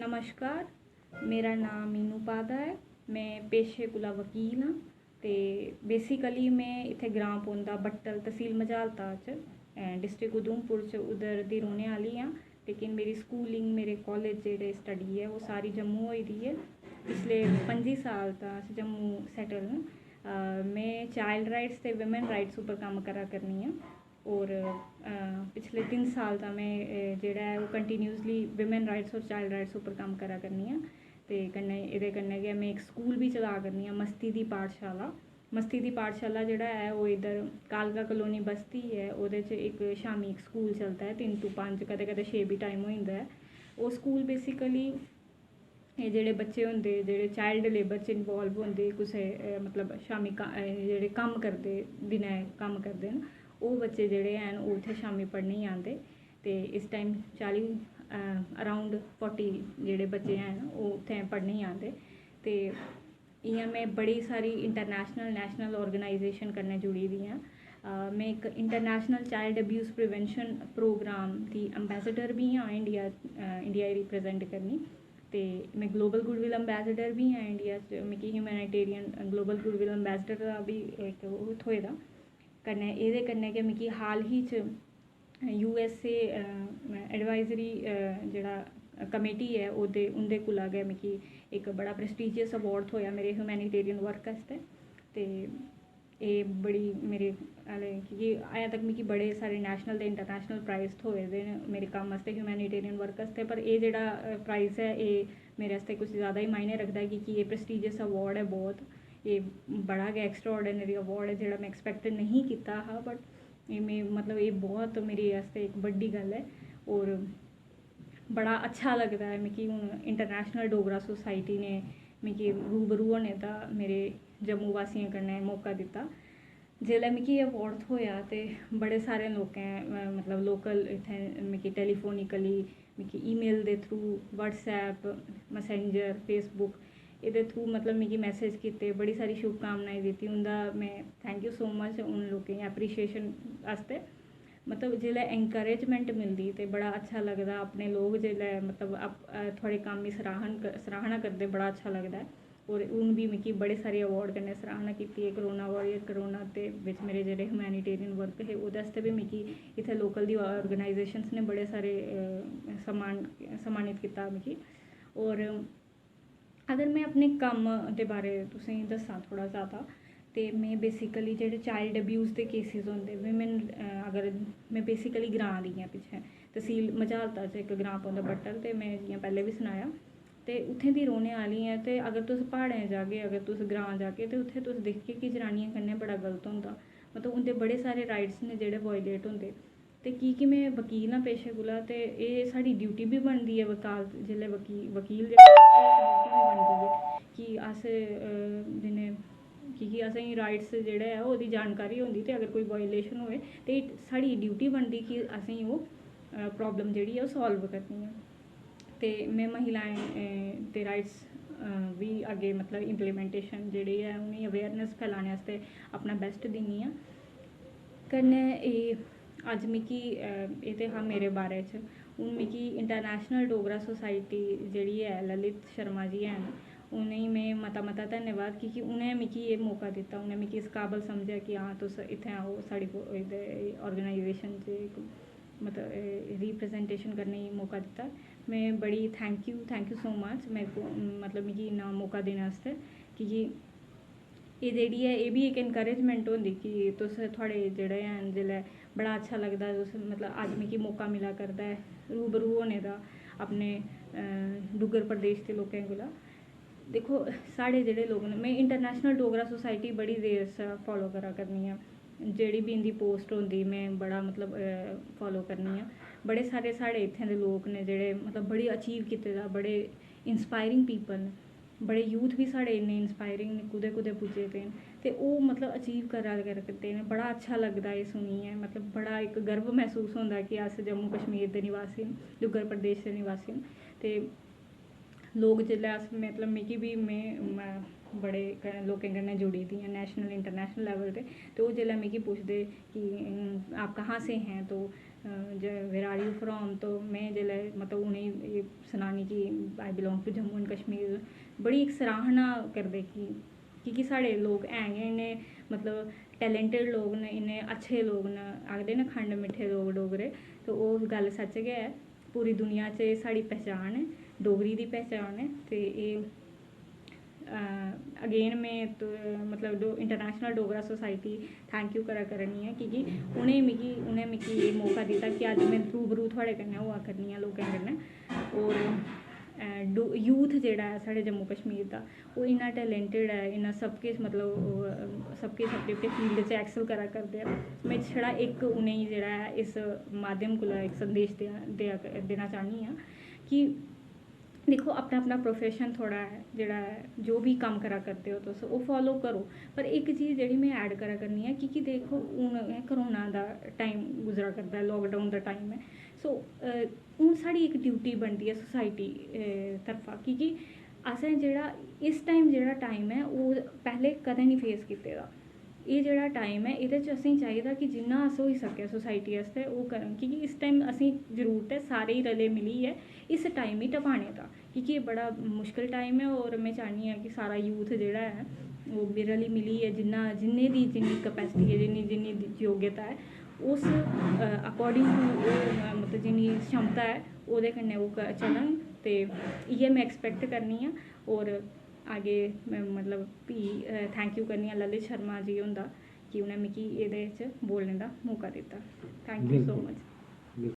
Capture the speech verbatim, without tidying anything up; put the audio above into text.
नमस्कार, मेरा नांऽ मीनू पादा ऐ। में पेशे कोला वकील आं ते basically में इत्थै ग्रांऽ पौंदा बट्टल, तसील मजालता च, अ, डिस्ट्रिक्ट उधमपुर च, उद्धर दी रौह्ने आह्ली आं। लेकिन मेरी schooling, मेरे कालेज जेह्ड़े स्टडी ऐ, ओह् सारी जम्मू होई दी ऐ। पिछले पंजी साल तां अस जम्मू सैटल न। अ, में चाइल्ड राइट्स ते वुमेन राइट्स उप्पर कम्म करा करनी आं। होर, अ, पिछले तिन्न साल दा में, अ, जेह्ड़ा ऐ, ओह् कंटिन्यूअसली वुमेन राइट्स होर चाइल्ड राइट्स उप्पर कम्म करा करनी आं। ते कन्नै, एह्दे कन्नै गै में इक स्कूल बी चला करनी आं, मस्ती दी पाठशाला। मस्ती दी पाठशाला जेह्ड़ा ऐ, ओह् इद्धर कालका कलोनी बस्ती ऐ, ओह्दे च इक शामीं इक स्कूल चलदा ऐ, तिन्न टू पंज, कदें कदें छे बी टाइम होई जंदा ऐ। ओह् स्कूल basically एह् जेह्ड़े बच्चे होंदे, जेह्ड़े चाइल्ड लेबर च इन्वाल्व होंदे, कुसै, अ, मतलब, शामीं का-, अ, जेह्ड़े कम्म करदे, दिनै कम्म करदे न, ओह् बच्चे जेह्ड़े हैन, ओह् इत्थै शामीं पढ़ने गी आंदे। ते इस टाइम चाली, अ, around forty जेह्ड़े बच्चे हैन, ओह् उत्थै पढ़ने गी आंदे। ते इ'यां में बड़ी सारी इंटरनेशनल, नेशनल आर्गेनाइजेशन कन्नै जुड़ी दी आं। अ, में इक international child abuse prevention programme दी एम्बेसडर बी आं इंडिया, अ, इंडिया गी रिप्रजेंट करनी। ते में ग्लोबल गुडविल एम्बेसडर बी आं इंडिया च। मिगी ह्यूमैनिटेरियन, ग्लोबल गुडविल एम्बेसडर दा बी इक ओह् थ्होए दा। कन्नै, एह्दे कन्नै गै मिगी हाल ही च U S A, a, advisory, अ, जेह्ड़ा कमेटी ऐ, ओह्दे, उं'दे कोला गै मिगी इक बड़ा प्रेस्टीजियस अवार्ड थ्होएआ मेरे ह्यूमैनिटेरियन वर्क आस्तै। ते एह् बड़ी मेरे आह्ले, क्योंकि अजें तक मिगी बड़े सारे नेशनल ते इंटरनेशनल प्राइज थ्होए दे न मेरे कम्म आस्तै, ह्यूमैनिटेरियन वर्क आस्तै, पर एह् जेह्ड़ा, अ, प्राइज ऐ, एह् मेरे आस्तै कुछ जैदा ही मायने रखदा ऐ, की के एह् प्रेस्टीजियस अवार्ड ऐ बहुत। एह् बड़ा गै एक्स्ट्राआर्डिनरी अवार्ड ऐ, जेह्ड़ा में एक्सपेक्ट नेईं कीता हा, बट एह् में, मतलब, एह् बहुत मेरे आस्तै इक बड्डी गल्ल ऐ। होर बड़ा अच्छा लगदा ऐ मिगी, हून इंटरनेशनल डोगरा सोसाइटी ने मिगी रूबरू होने दा, मेरे जम्मू वासियें कन्नै मौका दित्ता। जिसलै मिगी एह् अवार्ड थ्होएआ ते बड़े सारे लोकें, अ, मतलब, लोकल इत्थै मिगी टेलीफोनिकली, मिगी ईमेल दे थ्रू, WhatsApp, Messenger, Facebook, एह्दे थ्रू, मतलब, मिगी मैसेज कीते, बड़ी सारी शुभकामनाएं दित्ती। उं'दा में thank you so much उन लोकें गी अप्रीशिएशन आस्तै। मतलब, जिसलै एनकरेजमेंट मिलदी ते बड़ा अच्छा लगदा। अपने लोक जिसलै, मतलब, अप-, अ, थुआढ़े कम्म दी सराहन क-, सराहना करदे, बड़ा अच्छा लगदा ऐ। होर हून बी मिगी बड़े सारे अवार्ड कन्नै सराहना कीती ऐ। कोरोना वारियर, कोरोना दे बिच मेरे जेह्ड़े ह्यूमैनिटेरियन वर्क हे, ओह्दे आस्तै बी मिगी इत्थै लोकल दी आर्गेनाइजेशंस ने बड़े सारे, अ, सम्मान, सम्मानित कीता मिगी। होर अगर में अपने कम्म दे बारे तुसें गी दस्सां थोह्ड़ा जैदा, ते में बेसिकली जेह्ड़े चाइल्ड अब्यूज़ दे केसिस होंदे, में, में, अ, अगर में बेसिकली ग्रांऽ दी आं, पिच्छें तसील मजालता च इक ग्रांऽ पौंदा बट्टल, ते में जि'यां पैह्लें बी सनाया, ते उत्थें दी रौह्ने आह्ली आं। ते अगर तुस प्हाड़ें जागे, अगर तुस ग्रांऽ जागे, ते उत्थें तुस दिखगे कि जनानियें कन्नै बड़ा गलत होंदा। मतलब, उं'दे बड़े सारे राइट्स न जेह्ड़े वायलेट होंदे। ते की के में वकील आं पेशे कोला, ते एह् साढ़ी ड्यूटी बी बनदी ऐ, वकालत, जिसलै वकी-, वकील जेह्ड़ा, ड्यूटी बी बनदी ऐ कि अस, अ, जि'नें, की के असेंगी राइट्स जेह्ड़ा ऐ, ओह्दी जानकारी होंदी, ते अगर कोई वायलेशन होए, ते साढ़ी ड्यूटी बनदी कि असेंगी ओह्, अ, प्रॉब्लम जेह्ड़ी ऐ, ओह् साल्व करनी ऐ। ते में महिलाएं, अ, दे राइट्स, अ, बी अग्गें, मतलब, इम्प्लीमेंटेशन जेह्ड़ी ऐ, उ'नेंगी अवेयरनेस फैलाने आस्तै अपना बेस्ट दिन्नी आं। कन्नै एह् अज्ज मिगी, अ, एह् ते हा मेरे बारे च। हून मिगी इंटरनेशनल डोगरा सोसाइटी जेह्ड़ी ऐ, ललित शर्मा जी हैन, उ'नेंगी में मता मता धन्यवाद, की के उ'नें मिगी एह् मौका दित्ता, उ'नें मिगी इस काबल समझेआ कि हां, तुस इत्थै आओ, साढ़ी को-, एह्दे आर्गेनाइजेशन च इक, मतलब, एह् रिप्रजेंटेशन करने गी मौका दित्ता। में बड़ी thank you, thank you so much, मेरे को, मतलब, मिगी इन्ना मौका देने आस्तै, की के एह् जेह्ड़ी ऐ, एह् बी इक एनकरेजमेंट होंदी कि तुस, थुआढ़े जेह्ड़े हैन, जिसलै बड़ा अच्छा लगदा ऐ, तुस, मतलब, अज्ज मिगी मौका मिला करदा ऐ रूबरू होने दा अपने, अ, डुग्गर प्रदेश दे लोकें कोला। दिक्खो, साढ़े जेह्ड़े लोक न, में इंटरनेशनल डोगरा सोसाइटी बड़ी देर सा फालो करा करनी आं। जेह्ड़ी बी इं'दी पोस्ट होंदी, में बड़ा, मतलब, अ, फालो करनी आं। बड़े सारे साढ़े इत्थें दे लोक न जेह्ड़े, मतलब, बड़ी अचीव कीते दा, बड़े इंस्पायरिंग पीपल न। बड़े यूथ बी साढ़े इन्ने इंस्पायरिंग न, कुतै कुतै पुज्जे दे न, ते ओह्, मतलब, अचीव करा करदे न। बड़ा अच्छा लगदा एह् सुनियै, मतलब, बड़ा इक गर्व मसूस होंदा कि अस जम्मू कश्मीर दे निवासी न, डुग्गर प्रदेश दे निवासी न। ते लोक जिसलै अस, मतलब, मिगी बी, में, में बड़े क-, लोकें कन्नै जुड़ी दी आं नेशनल, इंटरनेशनल लेवल ते, ते ओह् जिसलै मिगी पुछदे कि, "आप कहाँ से हैं?" तो where are you from? तो में जिसलै मतलब उ'नेंगी एह् सनानी कि I belong to Jammu and Kashmir, बड़ी इक सराहना करदे कि की कि साढ़े लोक हैं गै इन्ने मतलब टैलेंटेड लोक न, इन्ने अच्छे लोक न। आखदे न खंड मिट्ठे लोक डोगरे, ते ओह् गल्ल सच्च गै ऐ। पूरी दुनिया च एह् साढ़ी पहचान ऐ, डोगरी दी पहचान ऐ। ते एह् अगेन में तो मतलब डो international Dogra society thank U करा करनी आं, की कि उ'नें मिगी उ'नें मिगी एह् मौका दित्ता कि अज्ज में रूबरू थुआढ़े कन्नै होआ करनी आं लोकें कन्नै। होर यूथ जेह्ड़ा ऐ साढ़े जम्मू कश्मीर दा, ओह् इन्ना टैलेंटेड ऐ, इन्ना सब किश मतलब सब किश अपने अपने फील्ड च एक्सेल करा करदे आ। में छड़ा इक उ'नेंगी जेह्ड़ा ऐ इस माध्यम कोला इक संदेश देआ देना चाह्न्नी आं कि दिक्खो, अपना अपना प्रोफेशन थुआढ़ा ऐ, जेह्ड़ा ऐ जो बी कम्म करा करदे ओ तुस, ओह् फालो करो। पर इक चीज जेह्ड़ी में ऐड करा करनी आं, की कि देखो, हून करोना दा टाइम गुजरा करदा ऐ, लाकडाउन दा टाइम ऐ। सो हून साढ़ी इक ड्यूटी बनदी ऐ सोसाइटी तरफा, की कि असें जेह्ड़ा इस टाइम जेह्ड़ा टाइम ऐ, ओह् पैह्लें कदें निं फेस कीते दा। एह् जेह्ड़ा टाइम ऐ, एह्दे च असेंगी चाहिदा कि जिन्ना अस होई सकै सोसाइटी आस्तै ओह् करन, की कि इस टाइम असेंगी जरूरत ऐ सारे गी रले मिलियै इस टाइम गी टपाने दा, की कि एह् बड़ा मुश्कल टाइम ऐ। होर में चाह्न्नी आं कि सारा यूथ जेह्ड़ा ऐ, ओह् रली मिलियै जिन्ना जिन्ने दी जिन्नी कैपेसिटी ऐ, जिन्नी जिन्नी योग्यता ऐ, उस अकार्डिंग टू ओह् मतलब जिन्नी क्षमता ऐ, ओह्दे कन्नै ओह् चलन। ते इ'यै में एक्सपैक्ट करनी आं। होर अग्गें में मतलब फ्ही थैंक यू करनी आं ललित शर्मा जी हुंदा कि उ'नें मिगी एह्दे च बोलने दा मौका दित्ता। Thank you so much.